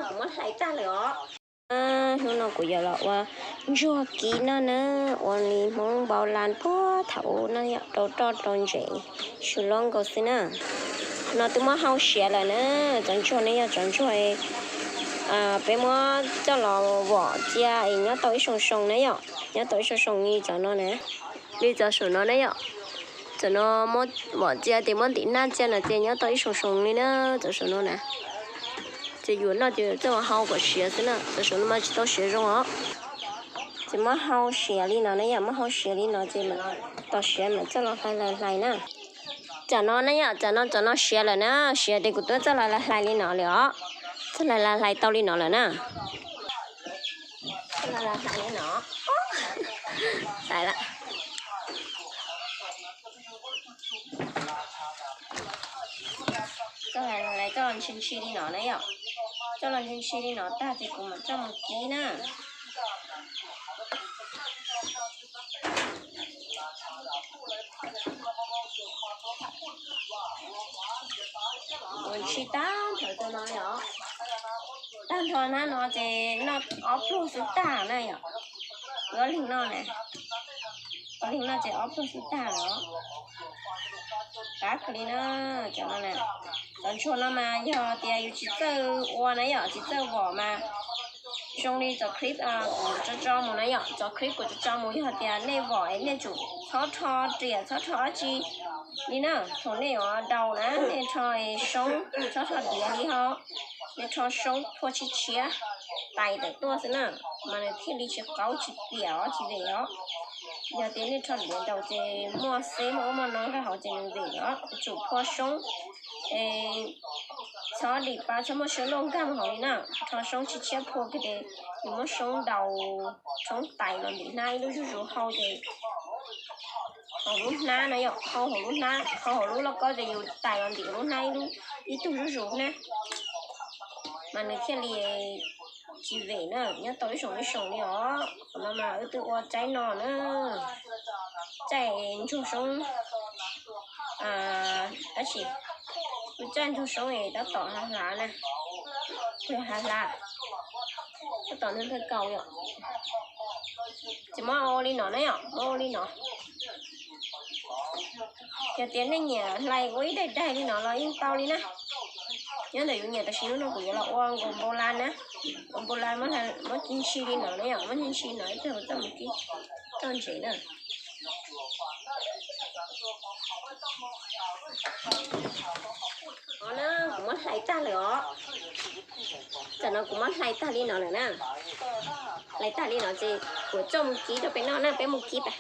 Kuv muab hlais tag lawm os. Hnub no kuv yuav los ua ntsuag kib noj na, ua li Hmoob npau las puag thaum ub na yom, rau roj rau ntsev, su loj nkaus xwb na. No twb muab hau siav lawm na, cov ntsuag ne yog cov ntsuag peb muab coj los vom cia es nyob tau ib xyoo xyoo na yom, nyob tau ib xyoo xyoo li cov no na, li cov saum no na yom. Cov no muab vom cia ces muab ntim naj cia no ces nyob tau ib xyoo xyoo li na, cov saum no na. Ces yuav noj ces txawj ua hau kom siav xwb na, cov saum no mas tsis tau siav zoo os. Ces muab hau siav li no na yom, muab hau siav li no ces mam tos siav mam coj los hlais hlais hlais na. Cov no na yom, cov no cov no siav lawm na, siav ces kuv twb txoj hlais hlais li no lawm os, txoj hlais hlais tau li no lawm na. Txoj hlais hlais li no, hlais lawm. Txoj hlais hlais coj los ntshi ntshi li no na yom, coj los ntshi ntshi li no tag ces kuv mam coj mus kib na. Kuv ntshi tag nrho cov no li os, tag nrho na no ces noj ob pluag xwb tag na yom. Kuv ob leeg noj na, ob leeg noj ces ob pluag xwb tag lawm. Qab kawg li na, cov no na. Cov ntsuag no mas yog tias yus tsis txawj ua na yom, tsis txawj vom mas zoo li cov clip kuv tso tso mus na yom, cov clip kuv tso tso mus yog tias nej vom nej tsum txhob rho riam txhob rho dab tsi li na. Thaum nej ua daus na nej rho soob, txhob rho diav li ho, nej rho soob phua tshiab tshiab tais tawm tuaj xwb na, mas nws thiaj li tsis qaub tsis pliam os tsis vem os. Yog tias nej rho diav daus ces muaj xeb muaj ub muaj no nkag hauv ces nws vem os. Tsum phua soob, txhob dim pa txhob muaj siab luaj nkag mus hauv li na. Rho soob tshiab tshiab phua kiag ces nws muab soob daus, soob tais los ntim hnab ib lub zuj zus hau ces hauv lub hnab na yom, hau hauv lub hnab, hau hauv lub lauj kaub ces yus tais los ntim lub hnab ib lub, ib tug zuj zus na, mas nws thiaj li tsis vem na, nyob tau ib xyoos ib xyoos li os. Qhov no mas wb twb ua tsaib no na, tsaib ntsuag soob, tab sis wb tsaib ntsuag soob es tab tom hav hlav na, hav hlav, tab tom nws ntawg kaus yom. Ces muab ua li no na yom, muab ua li no. Yog tias nej nyiam hlais ua ib daim daim li no los yeej tau li na. Nyob ntawm yus nyiam, tam sim no kuv yuav los ua nkaus npau las na. Ua npau las muab ntshi ntshi li no na yom, muab ntshi ntshi no ib pliag kuv coj mus kib toj ntsev na. No na, kuv muab hlais tag lawm os. Tam no kuv muab hlais tag li no lawm na. Hlais tag li no ces kuv coj mus kib rau peb noj na, peb mus kib tas.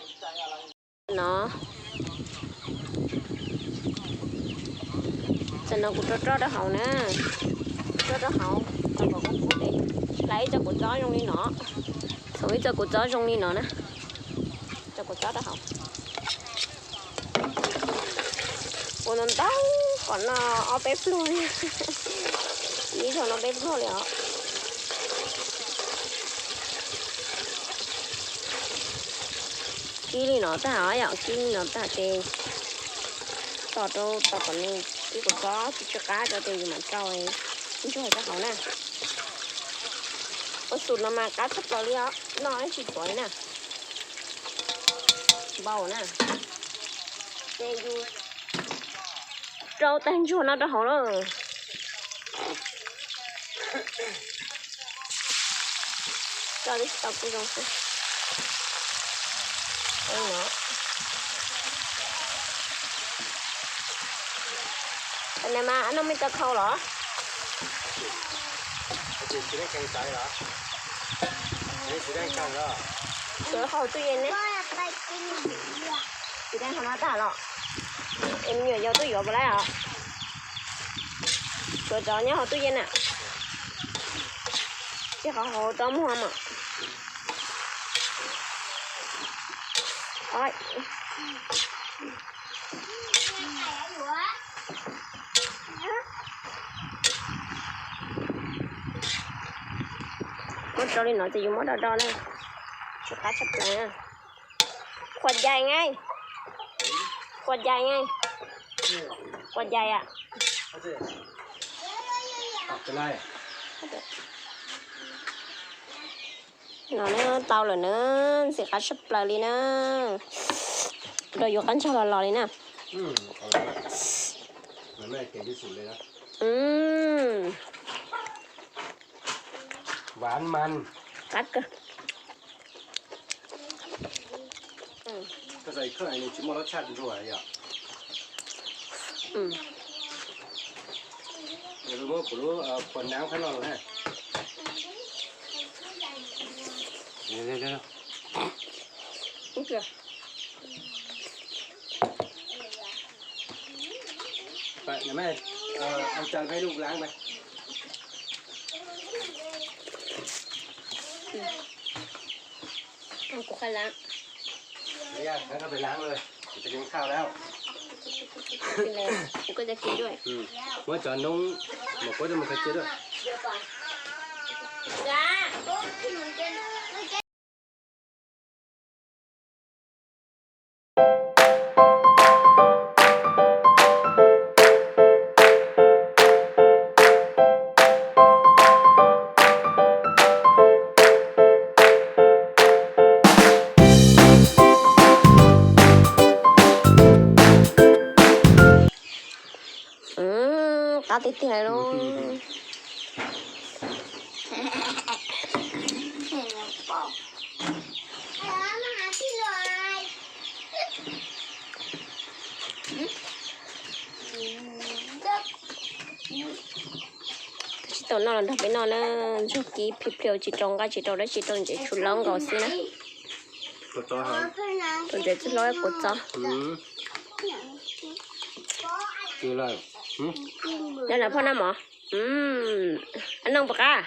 No, tam no kuv rau roj rau hauv na, rau roj rau hauv, tau kom kub kub es hlais ib co kua txob zoo li no, txhoov ib co kua txob zoo li no na, co kua txob rau hauv. Ua ntau ntau kom noj ob peb pluag li, ib zaug noj peb pluag li os. Kib li no tag os yom, kib li no tag ces tos rau tau kom nws ib kua txob tsw tsw qab rau ces yus mam rau ntsuag rau hauv na. Ua xum no mas qab tshaj plaws li os, noj ib tsis tuav li na. Npau na. Ces yus rau tag ntsuag no rau hauv lawm. Tso tib si tau kuj zoo xwb. Tam no mas noj me tau khau los? Tsis hau tub yeej ne? Tsis hau no tag los? Es me nyuam yaus tuaj yuav puas laib os? Tshuav cov nyob hauv tub yeej na. Tsis qhov hauv tau muag mas. Muab rau li no ces yus muab do do na. Tsw qab tshaj plaws na. Khuas cai nge. Khuas cai nge. Khuas cai a. No na, tau lawm na, ntxim qab tshaj plaws li na. Rau yuav qab ntsag los los li na. Qab kawg. Koj txawm khawb nws tsis muaj lub tshaj ntsuag yom. Muab kuv lub khuas nab khab no los na. Ăn cho mấy đũa láng đây. Ăn của Khai láng. Đấy, à, nó có phải láng rồi. Mình sẽ ănข้าวแล้ว. Cái này, của cái kiaด้วย. Ừ. Muab cov noob mov kuab coj mus khaws ciaด้วย. Qab tiag tiag li lauj. Tsis tau noj los nrog peb noj na, ntsuag kib plhiav plhiav tsis rau nqaij tsis rau dab tsi rau ntses tsuas laub nkaus xwb na. Tus ntses txoj hlab kuv txob. Nyob na phoj nab mov. Ab noog puas qab?